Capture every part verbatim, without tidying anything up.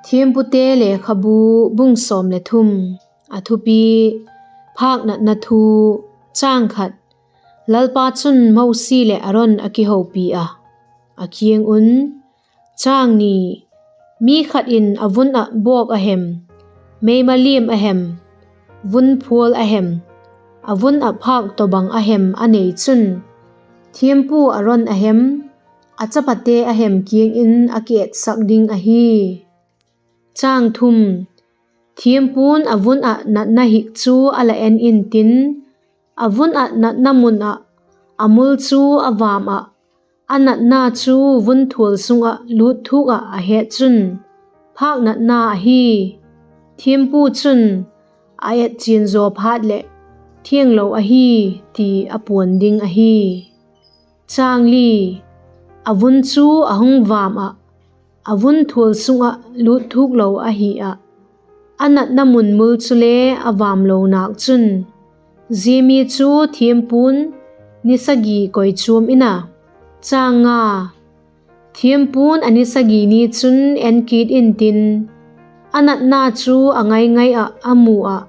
Thiampute Lekhabu, bung sawm le thum. A thupi: Phâknatna thu. Chang khat. Lalpa chun Mosi leh Aron a kihopi a, a kiang un, Chang ni, mi khat in a vun ah bawk a hem, meima liam a hem, vun phual a hem, a vun ah phâk tawhbang a hem a nei chun, thiampu Aron a hem, a chapate a hem kiang in a kietsak ding ahi. Chang thum. Thiampu'n a vun ah natna hik chu a la en intin, a vun ah natna mun ah a mul chu a vam ah, a natna chu vun thual sung ah lût thuk ah a het chun, phâknatna ahi. Thiampu chun a etchian zaw phat leh thianglo ahi ti a puan ding ahi. Chang li. A vun chu a hung vam ah, a vun thual sung ah lût thuk lo ahi ah, a natna mun mul chule a vam lo nâk chun, zia mi chu thiampu'n ni sagi koichuam in a. Chang nga. Thiampu'n a ni sagi ni chun en kit intin, a natna chu a ngai ngai ah a mu ah,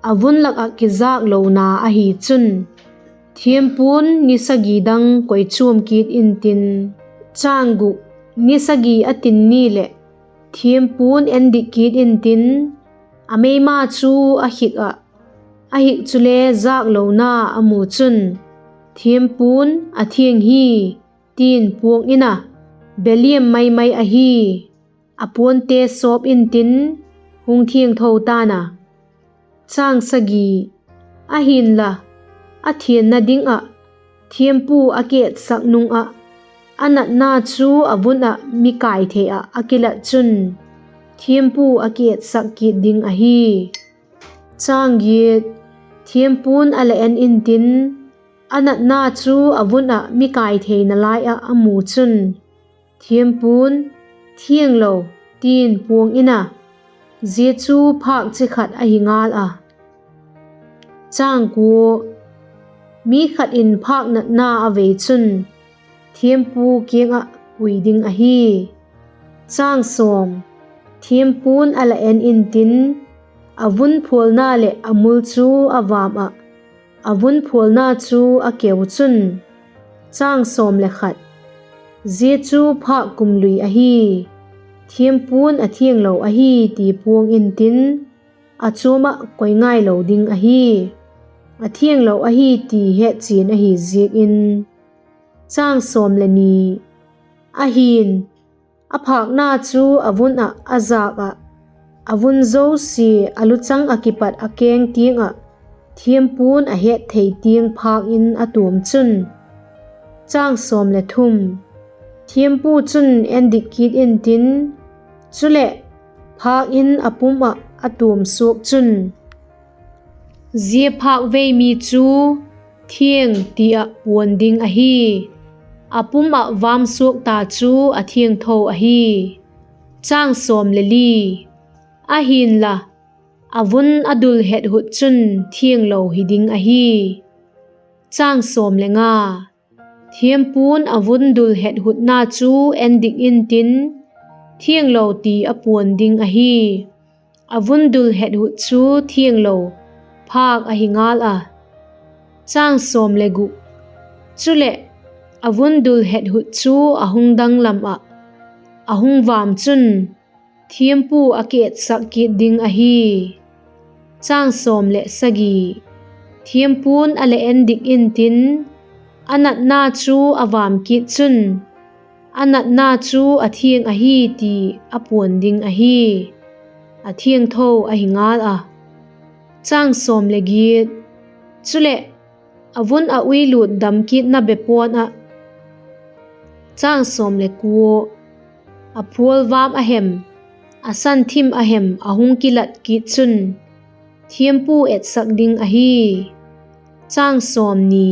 a vun lak ah kizâk lona ahi chun, thiampu'n ni sagi dang koichuam kit intin, chang guk, ni sagi a tin ni leh thiampu'n en dik kit intin, a meima chu a hik ah, a hik chule zâk lona a mu chun, thiampu'n a thiang hi, ti'n puang in a, beliam mai mai ahi, a puante sawp intin, hung thiangtho ta'n a. Chang sagi. Ahi'nla, a thianna ding ah thiampu a kietsak nung ah, a natna chu a vun ah mi kai thei ah a kilat chun, thiampu a kietsak kit ding ahi. Chang giat. Thiampu'n a la en intin, a natna chu a vun ah mi kai theina lai ah a mu chun, thiampu'n, thianglo, ti'n puang in a, zia chu phâk chi khat ahi ngal a. Chang kua. Mi khat in phâknatna a vei chun, thiampu kiang ah pui ding ahi. Chang sawm. Thiampu'n a la en intin, a vun phualna leh a mul chu a vam ah, a vun phualna chu a keu chun, chang sawm le khat, zia chu phâk kum lui ahi, thiampu'n a thianglo ahi ti puang intin, a chuam ah koi ngailo ding ahi, a thianglo ahi ti hetchian ahi ziak in. Chang sawm le ni. Ahi'n, a phâkna chu a vun ah a zâk ah, a vun zosia a luchang ah kipat a keng tiang ah thiampu'n a het thei tiang phâk in a tuam chun, chang sawm le thum. Thiampu chun en dik kit intin, chuleh, phâk in a pum ah a tuam suak chun, zia phâk vei mi chu thiang ti ah puan ding ahi, a pum ah vam suak ta chu a thiangtho ahi. Chang sawm le li. Ahi'nla, a vun a dul het hut chun thianglo hi ding ahi. Chang sawm le nga. Thiampu'n a vun dul het hutna chu en dik intin, thianglo ti a puan ding ahi. A vun dul het hut chu thianglo, phâk ahi ngal a. Chang sawm le guk. Chuleh, a vun dul het hut chu a hung danglam ah, a hung vam chun, thiampu a kietsak kit ding ahi. Chang sawm le sagi. Thiampu'n a la en dik intin, a natna chu a vam kit chun, a natna chu a thiang ahi ti a puan ding ahi, a thiangtho ahi ngal a. Chang sawm le giat. Chuleh, a vun ah uilut dam kitna be puan ah, chang sawm le kua, a phual vam a hem, a san thim a hem a hung kilat kit chun, thiampu etsak ding ahi. Chang sawm ni.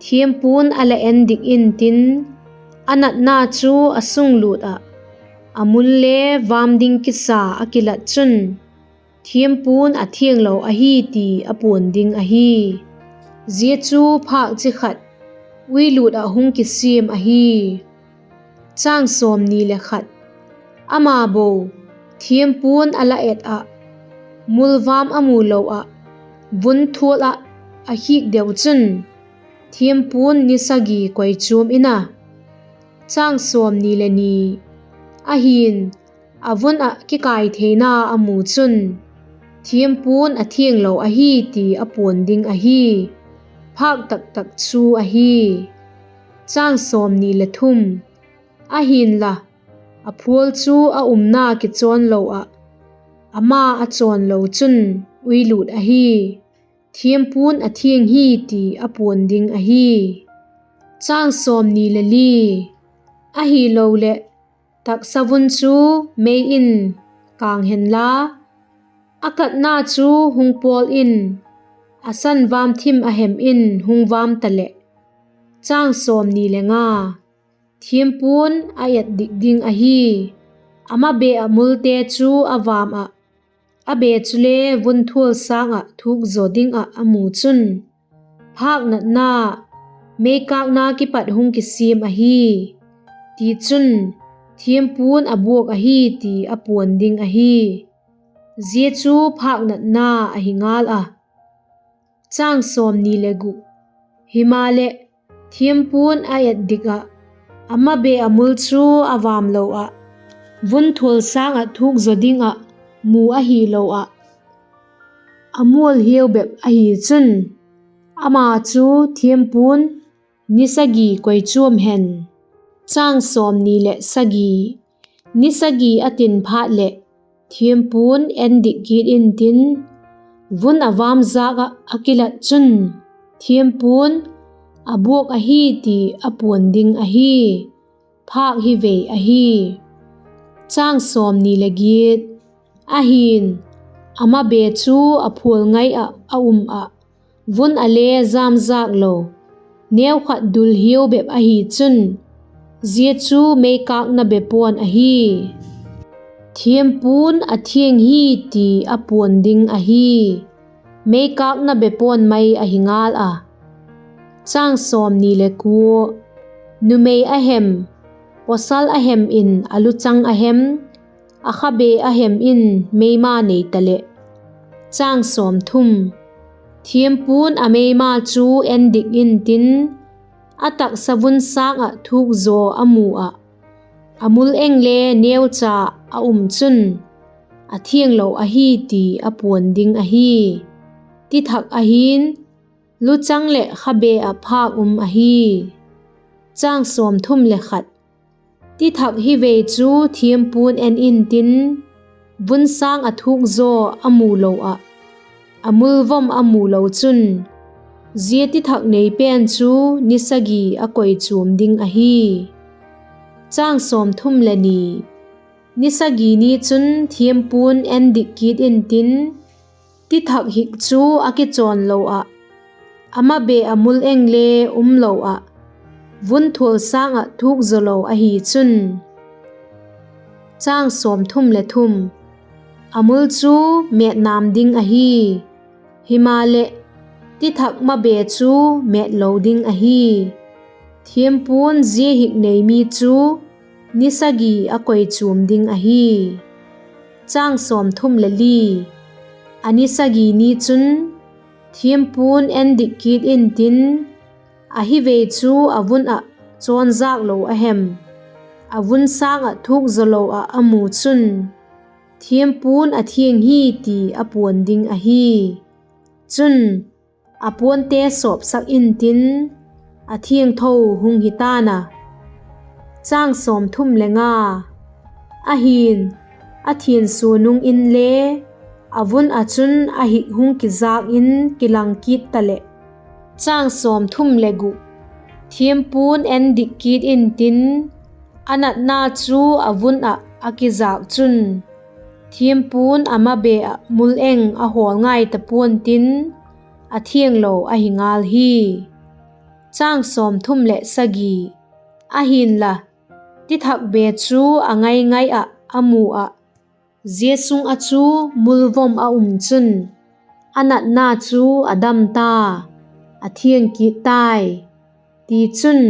Thiampu'n a la en dik intin, a natna chu a sunglut ah, a mul le vam ding kisa a kilat chun, thiampu'n a thianglo ahi ti a puan ding ahi. Zia chu phâk chi khat, uilut ah hung kisiam ahi. Chang sawm ni le khat. Ama bo, Thiampu'n a la et ah, mulvâm a mu lo ah, vun thual ah a khik deu chun, thiampu'n ni sagi koichuam in a. Ahi'n, a vun ah kikâi theina a mu chun, thiampu'n a thianglo ahi ti a puan ding ahi; phâk tak tak chu ahi. Ahi'n la, a phual chu a umna kichawn lo ah, ama a chawnlo chun uilût ahi; thiampu'n a thiang hi ti a puan ding ahi. Ahiloleh, taksa vun chu mei in kâng hen la, a katna chu hung pawl in, a sanvâm thim a hem in hung vâm taleh, thiampu'n a et dik ding ahi; a mabe ah multe chu a vâm ah, a be chule vun thual sâng ah thûk zaw ding ah a mu chun, phâknatna, meikâkna kipat hung kisiam ahi; tichun, thiampu'n a buak ahi ti a puan ding ahi; zia chu phâknatna ahi ngâl a. Himaleh, thiampu'n a et dik ah, a mabe ah mul chu a vâm lo ah, vun thual sâng ah thûk zaw ding ah mu ahilo ah, a mual hiau bep ahi chun, ama chu thiampu'n ni sagi koichuam hen. Ni sagi a tin phat leh, thiampu'n en dik kit intin, vun a vâm jâk ah a kilat chun, thiampu'n a buak ahi ti a puan ding ahi; phâk hi vei ahi. Ahi'n, a mabe chu a phual ngai ah a um ah, vun a le jâm jâk lo, neukhat dul hiau bep ahi chun, zia chu meikâkna be pawn ahi; thiampu'n a thiang hi ti a puan ding ahi; meikâkna be pawn mai ahi ngâl a. Numei a hem, pawsal a hem in a luchang a hem, a khabe a hem in meima nei taleh, thiampu'n a meima chu en dik intin, a taksa vun sâng ah thûk zaw a mu ah, a mul eng le neucha a um chun, a thianglo ahi ti a puan ding ahi; ti thak ahi'n, luchang leh khabe ah phâk um ahi. Ti thak hi vei chu thiampu'n en intin, vun sâng ah thûk zaw a mu lo ah, a mul vom a mu lo chun, zia ti thak nei pen chu ni sagi a koichuam ding ahi. Ni sagi ni chun thiampu'n en dik kit intin, ti thak hik chu a kichawn lo ah, a mabe ah mul eng le um lo ah, vun thual sâng ah thûk zaw lo ahi chun, a mul chu mêt nam ding ahi; himaleh, ti thak mabe chu mêt lo ding ahi; thiampu'n zia hik nei mi chu ni sagi a koichuam ding ahi. A ni sagi ni chun thiampu'n en dik kit intin, ahi vei chu a vun ah chawn jâk lo a hem, a vun sâng ah thûk zaw lo ah a mu chun, thiampu'n a thiang hi ti a puan ding ahi. Chun, a puante sawpsak intin, a thiangtho hung hi ta'n a. Ahi'n, a thiansua nung inle, a vun ah chun a hik hung kizâk in kilang kit taleh, thiampu'n en dik kit intin, a natna chu a vun ah a kizâk chun, thiampu'n a mabe ah mul eng a hawl ngai ta pua'n tin, a thianglo ahi ngâl hi. Ahi'nla, ti thak be chu a ngai ngai ah a mu ah, zia sung ah chu mul vom a um chun, a natna chu a dam ta, a thiang kit tai; tichun,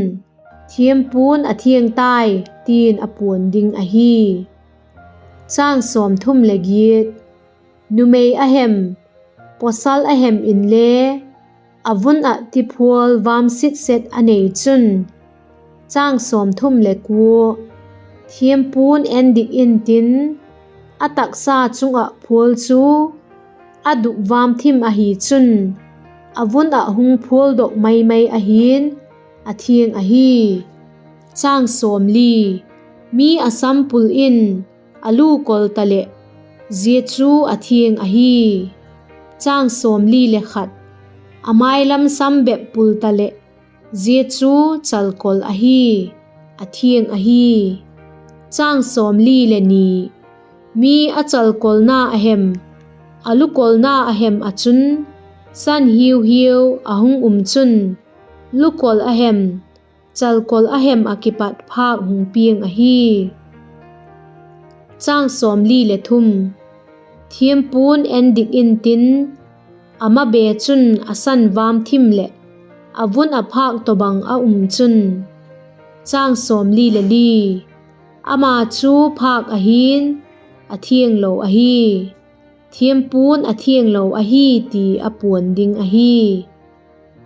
thiampu'n a thiang tai, ti'n a puan ding ahi. Chang sawmthum le giat. Numei a hem, pawsal a hem inle a vun ah tiphual vam sitset a nei chun, chang sawmthum le kua, thiampu'n endik intin, a taksa chung ah phual chu a duk vam thim ahi chun, a vun ah hung phualdok mai mai ahi'n, a thiang ahi. Chang sawmli. Mi a sampul in a lu kol taleh, zia chu a thiang ahi. Chang sawmli le khat. A mailam sam bep pul taleh, zia chu chalkol ahi, a thiang ahi. Chang sawmli le ni. Mi a chalkolna a hem, a lukolna a hem ah chun san hiu hiau a hung um chun, lukol a hem, chalkol a hem ah kipat phâk hung piang ahi. Chang sawmli le thum. Thiampu'n endik intin, a mabe chun a san vam thim leh a vun ah phâk tawhbang a um chun, chang sawmli le li. Ama chu phâk ahi'n, a thianglo ahi. Thiampu'n a thianglo ahi ti a puan ding ahi.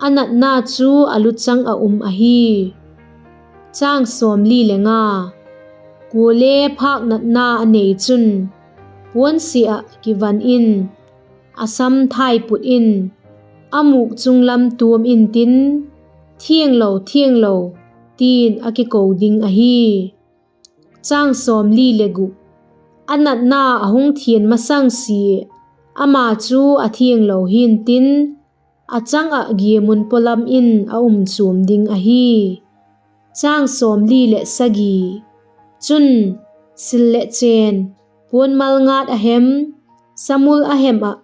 A natna chu a luchang ah um ahi. Chang sawmli le nga. Kuale phâk natna a nei chun, puansia ah kivan in, a sam thaiput in, a mûk chung lam tuam intin, thianglo, thianglo, ti'n a kiko ding ahi. Chang sawmli le gup. A natna a hung thian masang sia, ama chu a thianglo hi'ntin, a chang ah giamun pawlam in a um chuam ding ahi. Chang sawmli le sagi. Chun, sil leh chên, puan malngat a hem, samul a hem ah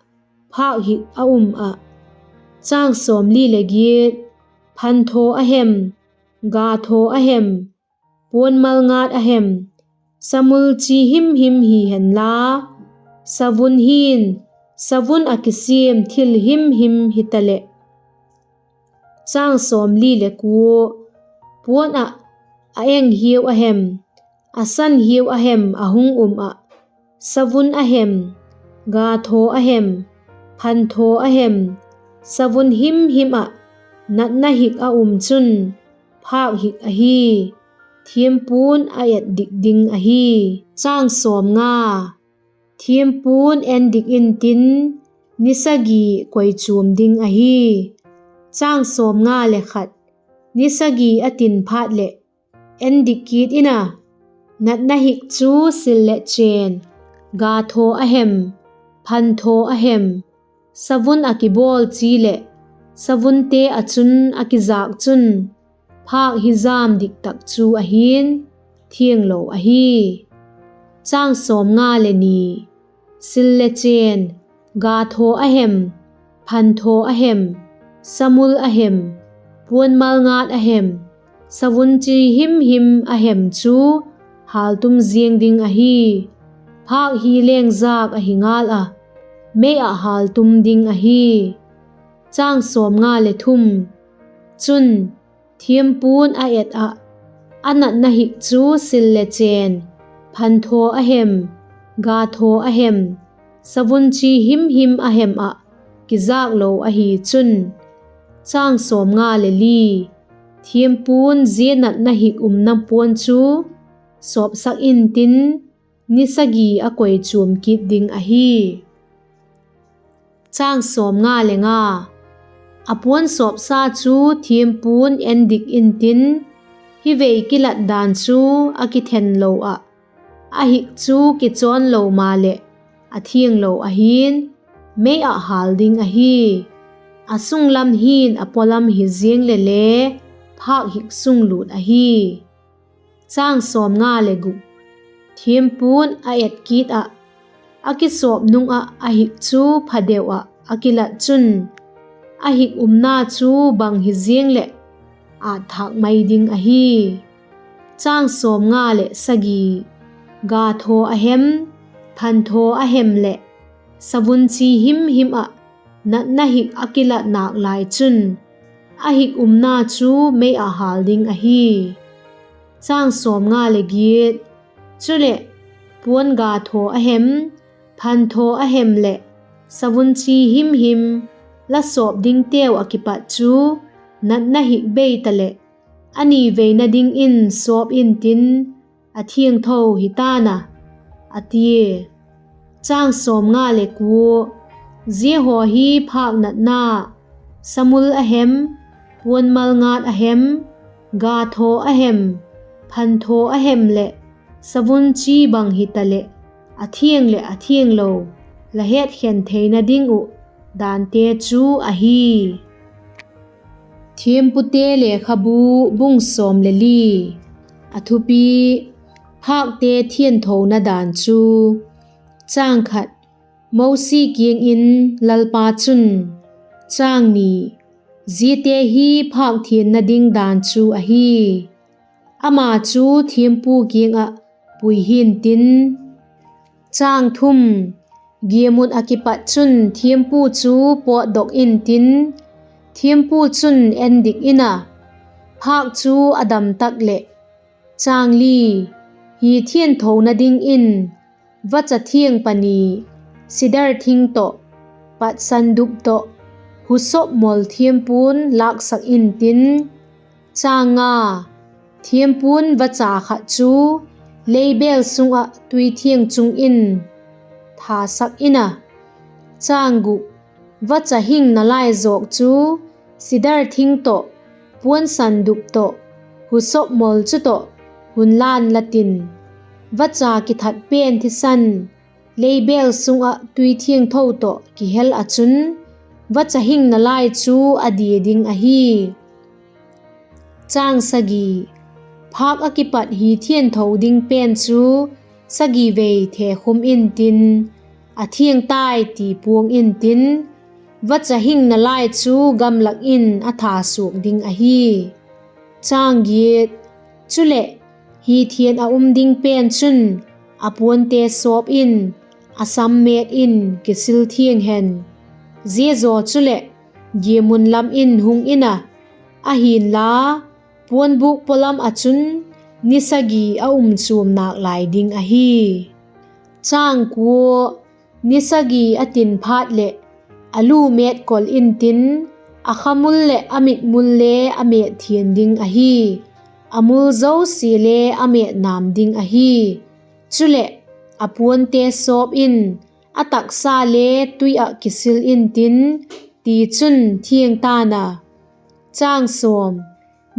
phâk hik a um ah, chang sawmli le giat, phanthaw a hem, gathaw a hem, puan malngat a hem, samul chi him him hi henla, savun hi'n, savun ah kisiam thil him him hitaleh, chang sawmli le kua, puan ah a eng hiau a hem, a san hiau a hem a hung um ah, savun a hem, gathaw a hem, phanthaw a hem, savun him him ah natna hik a um chun, phâk hik ahi. Thiampu'n a et dik ding ahi. Chang sawmnga. Thiampu'n endik intin, ni sagi koichuam ding ahi. Chang sawmnga le khat. Ni sagi a tin phat leh, endik kit in a, natna hik chu sil leh chên, gathaw a hem, phanthaw a hem, savun ah kibawl chi leh savunte ah chun a kizâk chun, phâk hi jam dik tak chu ahi'n, thianglo ahi. Chang sawmnga le ni. Sil le chên, gathaw a hem, phanthaw a hem, samul a hem, puan malngat a hem, savun chi him him a hem chu hâltum ziang ding ahi. Phâk hi leng zâk ahi ngal a, mei ah hâltum ding ahi. Chang sawmnga le thum. Chun, thiampu'n a et ah, a natna hik chu sil le chên, phanthaw a hem, gathaw a hem, savun chi him him a hem ah kizâk lo ahi chun, chang sawmnga le li. Thiampu'n zia natna hik umna puan chu sawpsak intin, ni sagi a koichuam kit ding ahi. Chang sawmnga le nga. A puan sawpsa chu thiampu'n endik intin, hi vei kilat dan chu a kithen lo ah, a hik chu kichawn lo maleh, a thianglo ahi'n, mei ah hâl ding ahi. A sunglam hin a pawlam hi ziang leh le, phâk hik sung lût ahi. Chang sawmnga le gup. Thiampu'n a et kit ah, a kisawp nung ah a hik chu phadeu ah a kilat chun, a hik umna chu bang hi ziang leh ât thâk mai ding ahi. Chang sawmnga leh sagi. Gathaw a hem, phanthaw a hem leh savun chi him him ah natna hik a kilat nâk lai chun, a hik umna chu mei ah hâl ding ahi. Chang sawmnga le giat. Chuleh, puan ga thaw a hem, phan thaw a hem leh savun chi him him la sawp dingteu ah kipat chu natna hik bei taleh, a ni veina dingin sawp intin, a thiangtho hi ta'n a, a tia. Zia haw hi phâk natna, samul a hem, puan malngat a hem, ga thaw a hem, phan thaw a hem leh savun chi bang hitaleh, a thiang leh a thianglo la hetkhen theina ding uh dante chu ahi. Thiampute Lekhabu, bung sawm le li. A thupi: Phâkte thiangthona dan chu. Chang khat. Mosi kiang in Lalpa chun, Chang ni. Ziate hi phâk thianna ding dan chu ahi. Ama chu thiampu kiang ah pui hi'ntin. Chang thum. Giamun ah kipat chun thiampu chu pawtdok intin, thiampu chun endik in a, phâk chu a dam tak leh, chang li, hi thiangthona dingin vacha thiang pani, sidar thing tawh, patsandup tawh, husop mol thiampu'n lâksak intin, chang nga, thiampu'n vacha khat chu leibêl sung ah tui thiang chung in thasak in a, chang guk, vacha hing nalai zawk chu sidar thing tawh, puan sandup tawh, husop mol chu tawh hun lân la tin, vacha kithat pen thisan leibêl sung ah tui thiangtho tawh kihel ah chun, vacha hing nalai chu a dia ding ahi. Chang sagi. Phâk ah kipat hi thiangtho ding pen chu sagi vei thekhum intin, a thiang tai ti puang intin, vacha hing nalai chu gamlak in a thasuak ding ahi. Chang giat. Chuleh, hi thiang a um ding pen chun a puante sawp in, a sam mêt in kisil thiang hen. Zia zaw chuleh, giamun lam in hung in a, ahi'nla, puanbûk pawlam ah chun ni sagi a um chuam nâk lai ding ahi. Chang kua. Ni sagi a tin phat leh, a lu mêt kol intin, a khamul leh a mitmul le a mêt thiang ding ahi, a mul zosia le a mêt nam ding ahi. Chuleh, a puante sawp in, a taksa le tui ah kisil intin, tichun thiang ta'n a. Chang sawm.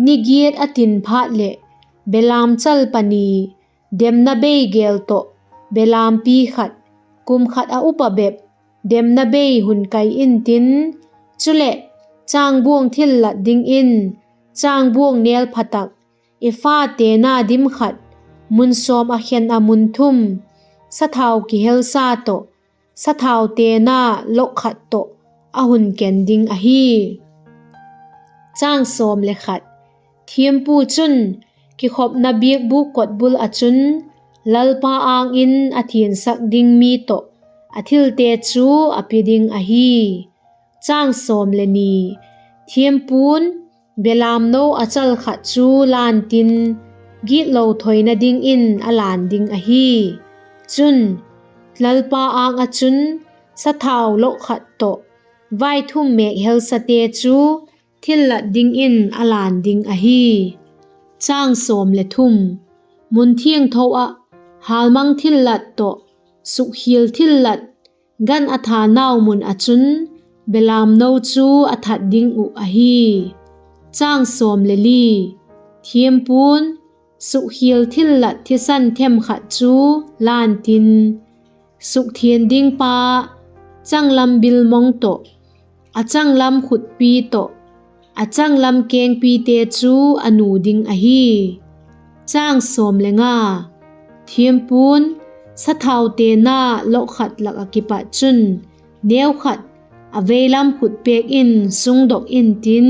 Ni giat a tin phat leh, belamchal pani, demna bei gêl tawh, belampi khat, kum khat a upa bep, demna bei hun kai intin, chuleh, chângbuang thillat dingin, chângbuang nêl pha tak, epha tena dim khat, mun sawm ah khen ah mun thum, sathau kihelsa tawh, sathau tena lok khat tawh, a hun ken ding ahi. Chang sawm le khat. Thiampu chun, kikhopna biakbûk kotbul ah chun, Lalpa âng in a thiansak ding mi tawh, a thilte chu a pia ding ahi. Chang sawm le ni. Thiampu'n, belamno a chal khat chu lân tin, gitlo thoina dingin a lân ding ahi. Chun, Lalpa âng ah chun, sathau lok khat tawh, vaithum mêk helsate chu, thillat dingin a lân ding ahi. Chang sawm le thum. Mun thiangtho ah, hâlmang thillat tawh, sukkhial thillat, gan a tha nau mun ah chun, belamno chu a that ding uh ahi. Chang sawm le li. Thiampu'n, sukkhial thillat thisan them khat chu lân tin, sukthiang dingpa, changlam bilmong tawh, a changlam khutpi tawh, a changlam kengpite chu a nu ding ahi. Chang sawm le nga. Thiampu'n, sathau tena lok khat lak ah kipat chun, neu khat, a veilam khutpêk in sungdok intin,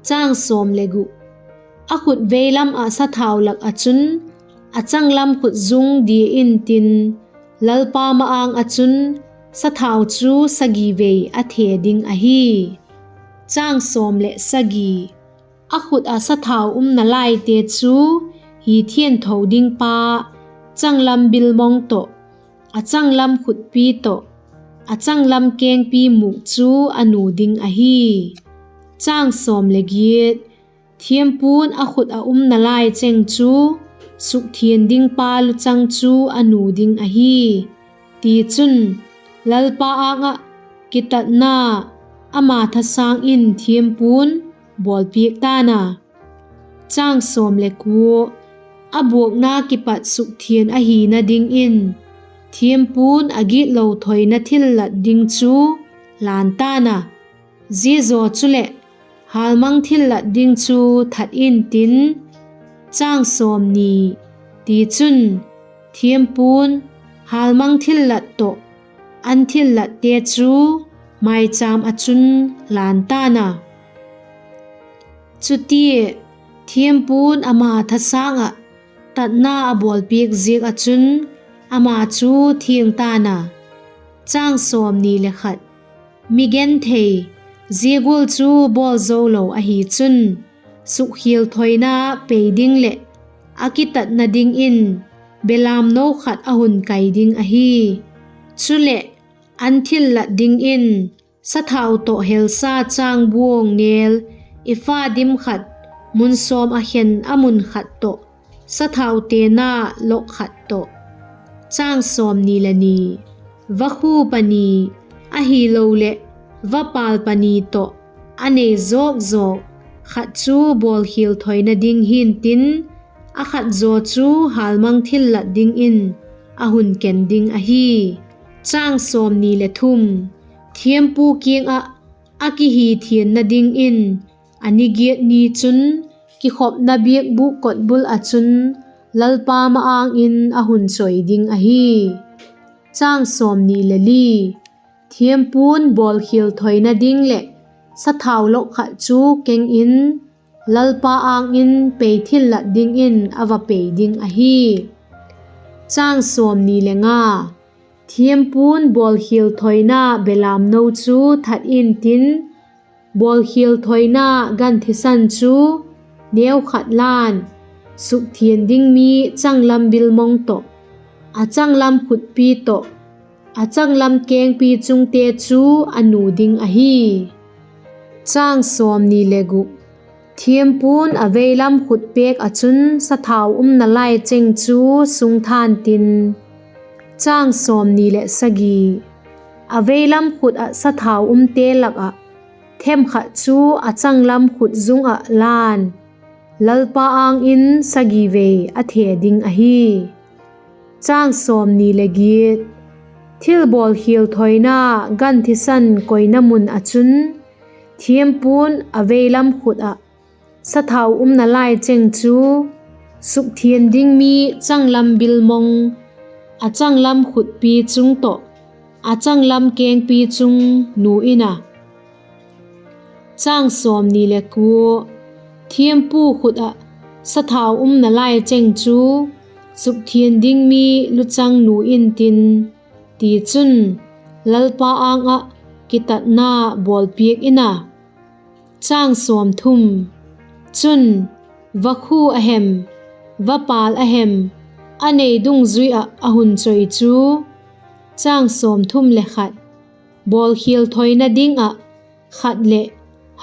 Chang sawm le gu. A khut veilam ah sathau lak ah chun, a changlam khut zung dia intin, Lalpa ma-âng ah chun, sathau chu sagi vei a the ding ahi. Chang sawm le sagi. A khut ah sathau um nalaite chu, hi thiangtho dingpa, changlam bilmong tawh, a changlam khutpi tawh, a changlam kengpi mûk chu a nu ding ahi. Thiampu'n a khut ah umna lai cheng chu sukthiang dingpa luchang chu a nu ding ahi. Tichun, Lalpa âng ah kitatna ama thasâng in thiampu'n bawlpiak ta'n a. A buakna kipat sukthiang ahina dingin thiampu'n a gitlo thoina thillat ding chu lân ta'n a; zia zaw chuleh, hâlmang thillat ding chu that intin, tichun, thiampu'n hâlmang thillat tawh an thillatte chu maichâm ah chun lân ta'n a. Chutia thiampu'n ama thasâng ah tatna a bawlpiak ziak ah chun ama chu thiang ta'n a. Mi genthei, zia gual chu bawl zo lo ahi chun, sukkhial thoina pei ding leh a kitatna dingin belamno khat a hun kai ding ahi. Chuleh, an thillat dingin sathau tawh helsa chângbuang nêl epha dim khat, mun sawm ah khen a mun khat tawh, sathau tena lok khat tawh, vakhu pani, ahiloleh vapâl pani tawh a nei zawk zawk khat chu bawlkhial thoina ding hi'ntin, a khat zaw chu hâlmang thillat dingin a hun ken ding ahi. Thiampu kiang ah a kihithianna dingin a ni giat ni chun kikhopna biakbûk kotbul ah chun Lalpa ma-âng in a hun chawi ding ahi. Thiampu'n bawlkhial thoina ding leh sathau lok khat chu keng in, Lalpa âng in pei thillat dingin a va pei ding ahi. Thiampu'n bawlkhial thoina belamno chu that intin, bawlkhial thoina gan thisan chu neu khat la'n, sukthiang ding mi changlam bilmong tawh, a changlam khutpi tawh, a changlam kengpi chungte chu a nu ding ahi. Thiampu'n a veilam khutpêk ah chun sathau umna lai cheng chu sung tha'n tin, a veilam khut ah sathau umte lak ah themkhat chu a changlam khut zung ah la'n, Lalpa âng in sagi vei a the ding ahi. Thilbawlkhial thoina gan thisan koina mun ah chun thiampu'n a veilam khut ah sathau umna lai cheng chu sukthiang ding mi changlam bilmong, a changlam khutpi chung tawh, a changlam kengpi chung nu in a. Thiampu khut ah sathau umna lai cheng chu sukthiang ding mi luchang nu intin, tichun, Lalpa âng ah kitatna bawlpiak in a. Chun, vakhu a hem, vapâl a hem, a nei dungzui ah a hun chawi chu, bawlkhial thoina ding ah khat leh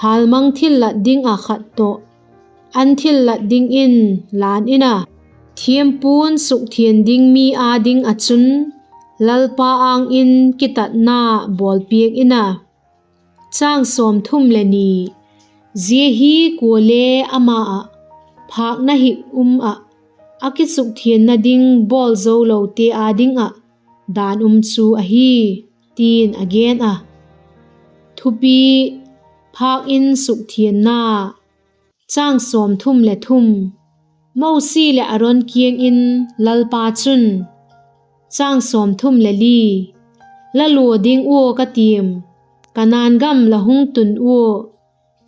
hâlmang thillat ding ah khat tawh an thillat dingin lân in a. Thiampu'n sukthiang ding mi â ding ah chun Lalpa âng in kitatna bawlpiak in a. Zia hi kuale ama ah phâkna hik um ah a kisukthianna ding bawl zo lote â ding ah dan um chu ahi, ti'n a gen a. Thupi: Phâk in sukthianna. Mosi leh Aron kiang in Lalpa chun, La lua ding ua ka tiam, Kanaan gam la hung tun ua,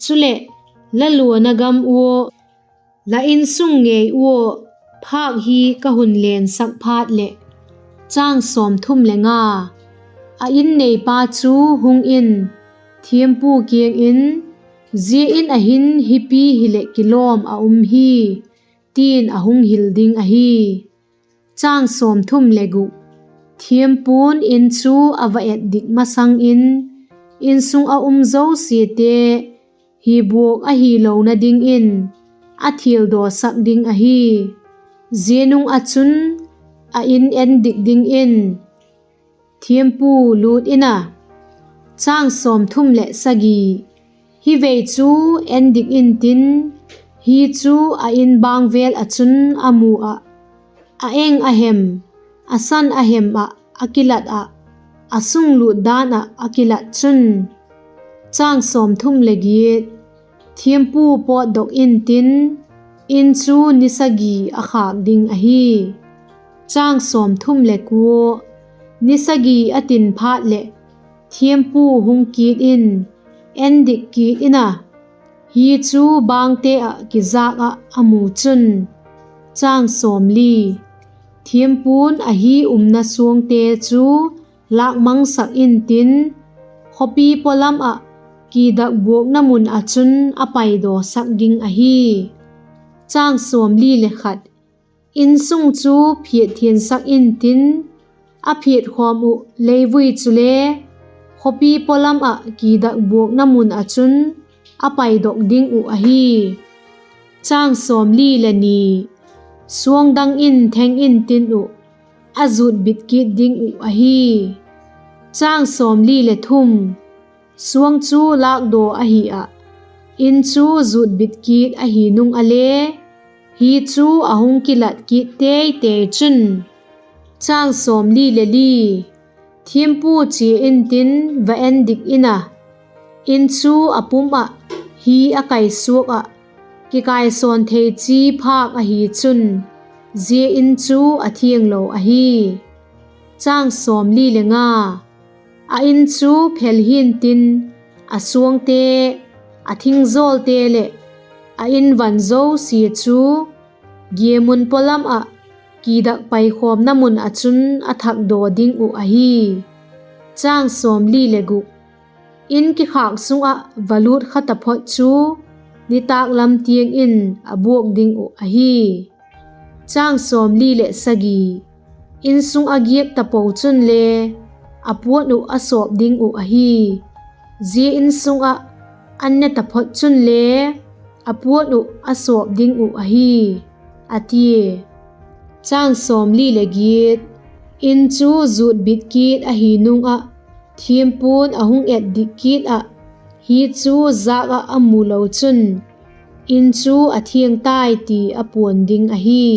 chuleh la luana gam ua la insung ngei ua phâk hi ka hun lensak phat leh, a In neipa chu hung in, thiampu kiang in, ‘Zia In ah hin hipi hileh kilawm a um hi,’ ti'n a hung hil ding ahi. Chang sawmthum le guk. Thiampu'n in chu a va et dik masang in, insung ah um zosiate hi buak ahilona dingin a thildawsak ding ahi. Zia nung ah chun a in en dik dingin thiampu lût in a. Chang sawmthum le sagi. Hi vei chu en dik intin, hi chu a in bang vêl ah chun a mu ah, a eng a hem, a san a hem ah a kilat ah, a sung lût dan ah a kilat chun, chang sawmthum le giat, thiampu pawtdok intin, in chu ni sagi a khâk ding ahi. Chang sawmthum le kua. Ni sagi a tin phat leh thiampu hung kit in, en dik kit in a, hi chu bangte ah kizâk ah a mu chun, chang sawmli, thiampu'n a hi umna suangte chu lâkmangsak intin, khawpi pawlam ah kidak buakna mun ah chun a paidawsak ding ahi. Chang sawmli le khat. Insung chu phiat thiansak intin, a phiat khawm uh leivui chule khawpi pawlam ah kidak buakna mun ah chun a paidok ding uh ahi. Chang sawmli le ni. Suang dang in theng intin uh, a zutbit kit ding uh ahi. Chang sawmli le thum. Suang chu lâkdaw ahi ah, in chu zutbit kit ahi nung ah le, hi chu a hung kilat kit teitei chun, chang sawmli le li, thiampu chia intin va en dik in a, in chu a pum ah hi a kaisuak ah, kikaisawn thei chi phâk ahi chun, zia in chu a thianglo ahi. Chang sawmli le nga. A in chu phel hintin, a suangte, a thingzawlte leh a in van zosia chu giamun pawlam ah kidak paikhawmna mun ah chun a thakdaw ding uh ahi. Chang sawmli le guk. In kikhâk sung ah va lût kha taphot chu nitâk lam tiang in a buak ding uh ahi. Chang sawmli leh sagi. In sung a giak tapo chunle a puan uh a sawp ding uh ahi. Zia in sung ah an ne taphot chunle a puan uh a sawp ding uh ahi, a tia. Chang sawmli leh giat. In chu zutbit kit ahi nung ah thiampu'n a hung et dik kit ah, hi chu zâk ah a mu lo chun, in chu a thiang tai ti a puan ding ahi.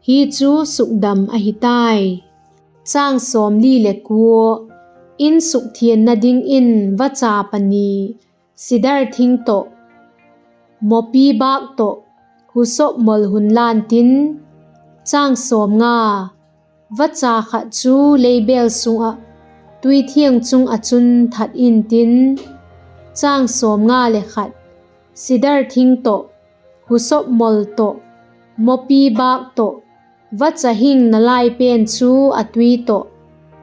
Hi chu sukdam ahi tai. Chang sawmli leh kua. In sukthianna dingin vacha pani, sidar thing tawh, mawpi bâk tawh, husop mol hun la'ntin. Chang sawmnga. Vacha khat chu leibêl sung ah tui thiang chung ah chun that intin. Chang sawmnga leh khat. Sidar thing tawh, husop mol tawh, mawpi bâk tawh, vacha hing nalai pen chu a tui tawh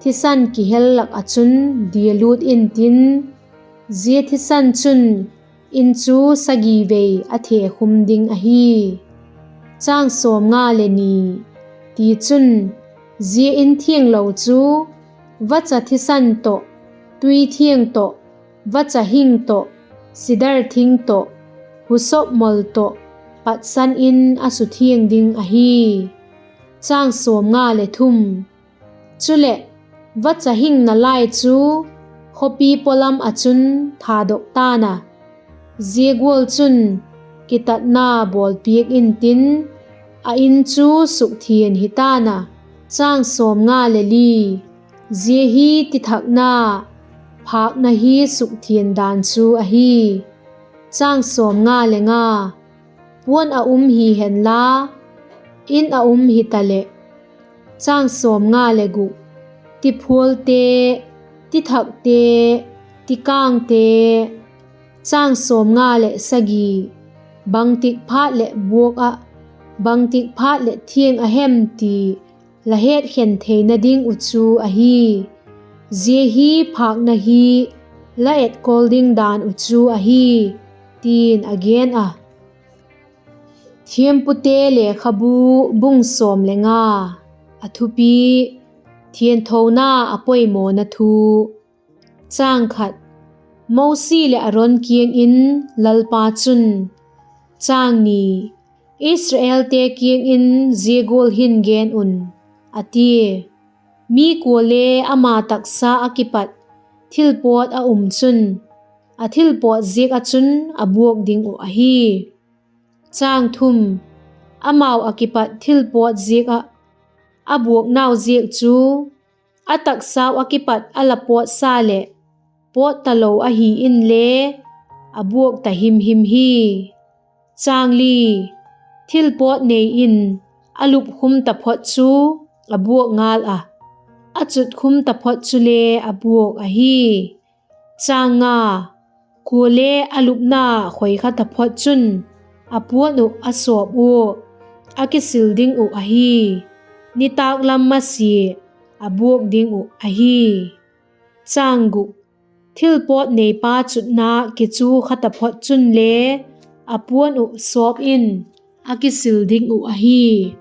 thisan kihel lak ah chun dia lût intin, zia thisan chun in chu sagi vei a thekhum ding ahi. Chang sawmnga leh ni. Tichun, zia in thianglo chu vacha thisan tawh, tui thiang tawh, vacha hing tawh, sidar thing tawh, husop mol tawh patsan in a suthiang ding ahi. Chang sawmnga leh thum. Chuleh, vacha hing nalai chu khawpi pawlam ah chun thadok ta'n a, zia gual chun kitatna bawlpiak intin, a in chu sukthian hi ta'n a. Chang sawmnga leh li. Zia hi tithakna phâkna hi sukthian dan chu ahi. Chang sawmnga leh nga. Puan a um hi henla, in a um hitaleh. Chang sawmnga leh guk. Tiphualte, tithakte, tikângte. Chang sawmnga leh sagi. Bangtik phat leh buak ah, bangtik phat leh thiang a hem ti la hetkhen theina ding uh chu ahi. Zia hi phâkna hi la etkawl ding dan uh chu ahi, ti'n a gen a. Thiampute Lekhabu, bung sawm leh nga. A thupi: Thianthona a poimawna thu. Chang khat. Mosi leh Aron kiang in Lalpa chun, Chang ni. Israelte kiang in zia gual hin gen un, a tia: Mi kuale ama taksa ah kipat thil pawt a um chun, a thil pawt ziak ah chun a buak ding uh ahi. Chang thum. Amau ah kipat thil pawt ziak ah a buaknau ziak chu a taksau ah kipat a la pawtsa leh pawt talo ahi inle, a buak ta himhim hi. Chang li. Thil pawt nei in a lupkhum taphot chu a buak ngal a, a chutkhum taphot chule a buak ahi. Chang nga. Kuale a lupna khoi kha taphot chun a puan uh a sawp ua, a kisil ding uh ahi; nitâk lam masia a buak ding uh ahi. Chang guk. Thil pawt neipa chutna kichu kha taphot chunle a puan uh sawp in, a kisil ding uh ahi;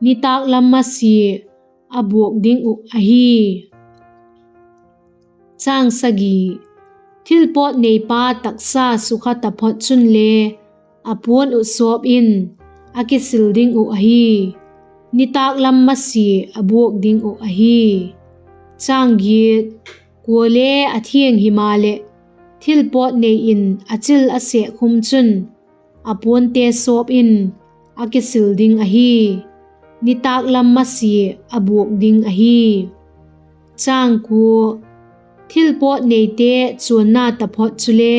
nitâk lam masia a buak ding uh ahi. Chang sagi. Thil pawt neipa taksa sukha taphot chunle a puan uh sawp in, a kisil ding uh ahi; nitâk lam masia a buak ding uh ahi. Chang giat. Kuale a thiang himaleh, thil pawt nei in a chil a sêkkhum chun, a puante sawp in, a kisil ding ahi; nitâk lam masia a buak ding ahi. Chang kua. Thil pawt neite chuanna taphot chule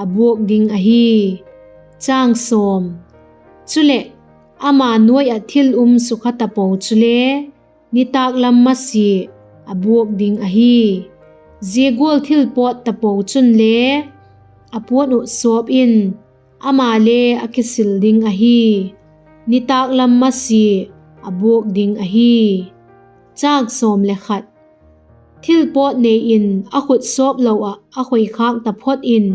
a buak ding ahi. Chang sawm. Chuleh, ama nuai ah thil um sukha tapo chule, nitâk lam masia a buak ding ahi; zia gual thil pawt tapo chunle a puan uh sawp in, amale a kisil ding ahi; nitâk lam masia a buak ding ahi. Chang sawm le khat. Thil pawt nei in a khut sawp lo ah a khoikhâk taphot in,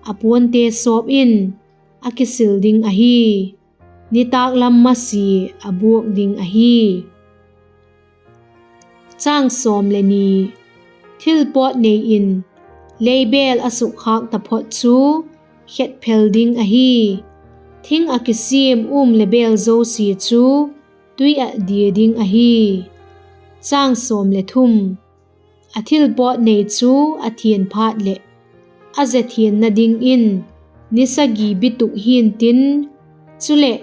a puante sawp in, a kisil ding ahi; nitâk lam masia a buak ding ahi. Chang sawm le ni. Thil pawt nei in leibêl a sukkhâk taphot chu khetphel ding ahi; thing ah kisiam um le bêl zosia chu tui ah dia ding ahi. Chang sawm le thum. A thil pawt nei chu a thian phat leh, a ze thianna dingin ni sagi bituk hi'ntin, chuleh,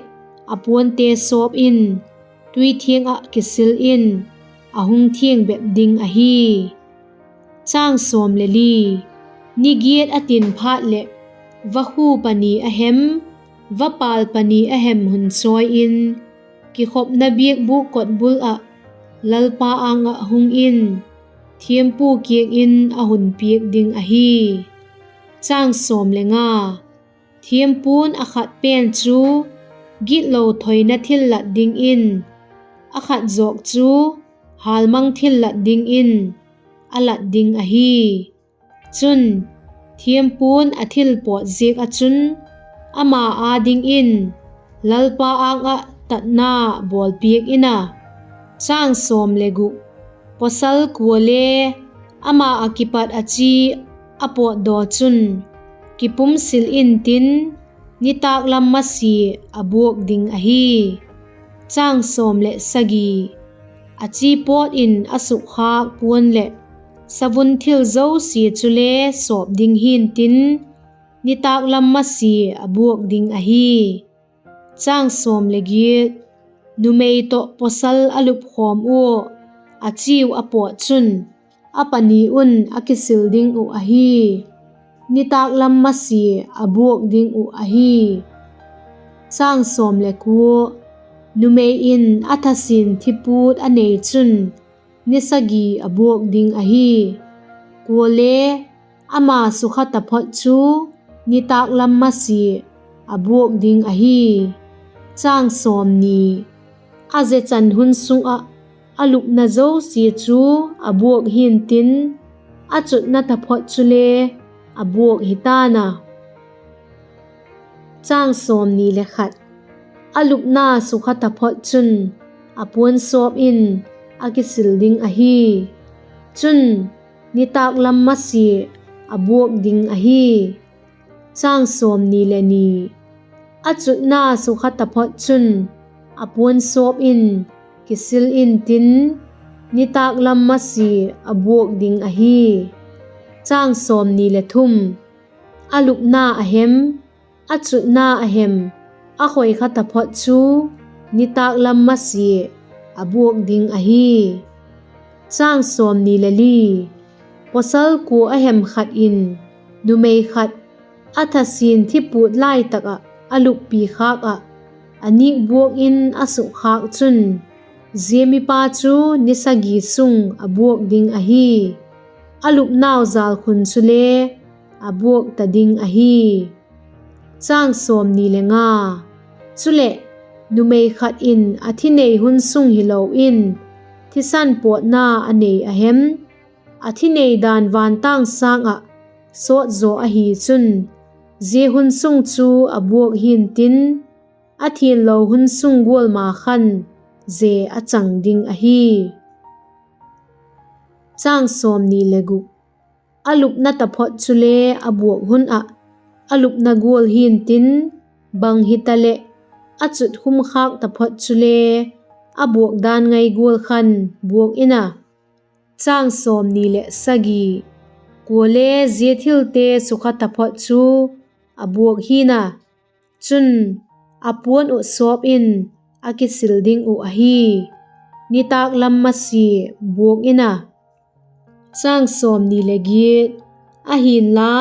a puante sawp in, tui thiang ah kisil in, a hung thiang bep ding ahi. Chang sawm le li. Ni giat a tin phat leh, vakhu pani a hem, vapâl pani a hem hun chawi in, kikhopna biakbûk kotbul ah Lalpa âng ah hung in, thiampu kiang in a hun piak ding ahi. Chang sawm le nga. Thiampu'n a khat pen chu gitlo thoina thillat dingin, a khat zawk chu hâlmang thillat dingin a lat ding ahi. Chun, thiampu'n a thil pawt ziak ah chun, ama â dingin Lalpa âng ah tatna bawlpiak in a. Chang sawm le gu. Pawsal kuale ama ah kipat a chi a pawtdaw chun, kipumsil intin, nitâk lam masia a buak ding ahi. Chang sawm le sagi. A chi pawt in a sukkhâk puan leh savun thil zosia chule sawp ding hi'ntin, nitâk lam masia a buak ding ahi. Chang sawm le giat. Numei tawh pawsal a lupkhawm ua, a chiu a pawt chun, a pani un a kisil ding uh ahi; nitâk lam masia a buak ding uh ahi. Chang sawm le kua. Numei in a thasin thiput a nei chun, ni sagi a buak ding ahi; kuale, ama sukha taphot chu nitâk lam masia a buak ding ahi. Chang sawmni. A ze chan hun sung ah a lupna zosia chu a buak hi'ntin, a chutna taphot chule a buak hi ta'n a. Chang sawmni le khat. A lupna sukha taphot chun, a puan sawp in a kisil ding ahi. Chun, nitâk lam masia a buak ding ahi. A chutna sukha taphot chun a puan sawp in kisil intin, nitâk lam masia a buak ding ahi. A lupna a hem, a chutna a hem, a khoikha taphot chu nitâk lam masia a buak ding ahi. Pawsal kua a hem khat in numei khat a thasin thiput lai tak ah a luppi khâk ah, a nîk buak in a sukkhâk chun, zia mipa chu ni sagi sung a buak ding ahi; a lupnau jâlkhun chule a buak ta ding ahi. Chuleh, numei khat in a thi nei hun sung hilo in thisan pawtna a nei a hem, a thi nei dan vantâng sâng ah sawt zaw ahi chun, zia hun sung chu a buak hi'ntin, a thianlo hun sung gual ma khan je a chang ding ahi. A lupna taphot chule a buak hun ah a lupna gual hi'ntin, bang hitaleh, a chut khum khâk taphot chule a buak dan ngai gual khan buak in a. Kuale zia thilte sukha taphot chu a buak hi'n a, chun, a puan uh sawp in a kisil ding uh ahi; nitâk lam masia buak in a. Ahi'nla,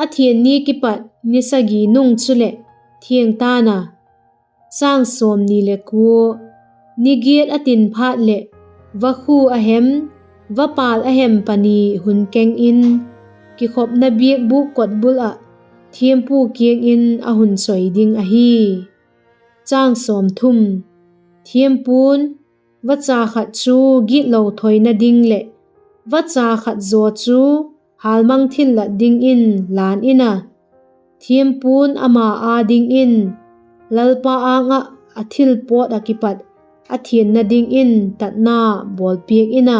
a thian ni kipat ni sagi nung chuleh thiang ta'n a. Ni giat a tin phat leh, vakhu a hem, vapâl a hem pani hun keng in, kikhopna biakbûk kotbul ah thiampu kiang in a hun choi ding ahi. Thiampu'n vacha khat chu gitlo thoina ding leh vacha khat zaw chu hâlmang thillat dingin lân in a, thiampu'n ama â dingin Lalpa âng ah a thil pawt ah kipat a thianna dingin tatna bawlpiak in a.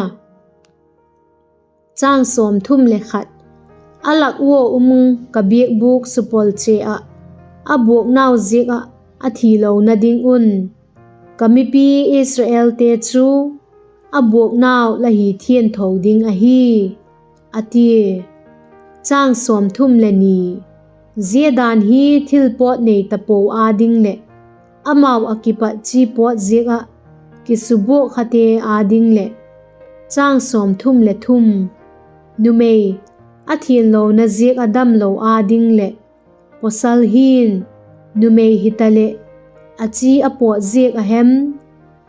A lak ua um ka biakbûk supolche ah a buaknau ziak ah a thilona ding un, ka mipi Israelte chu a buaknau la hi thiangtho ding ahi, a tia. Zia dan hi thil pawt nei tapo â ding leh, amau ah kipat chi pawt ziak ah kisubuak khate â ding leh, numei a thianlona ziak ah damlo â ding leh, pawsal hi'n, numei hitaleh, a chi a pawt ziak a hem,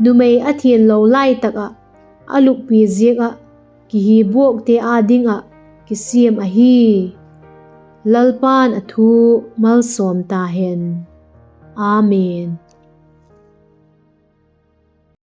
numei a thianlo lai tak ah a luppi ziak ah kihi buakte â ding ah kisiam ahi. Lalpa'n a thu malsawm ta hen. Amen.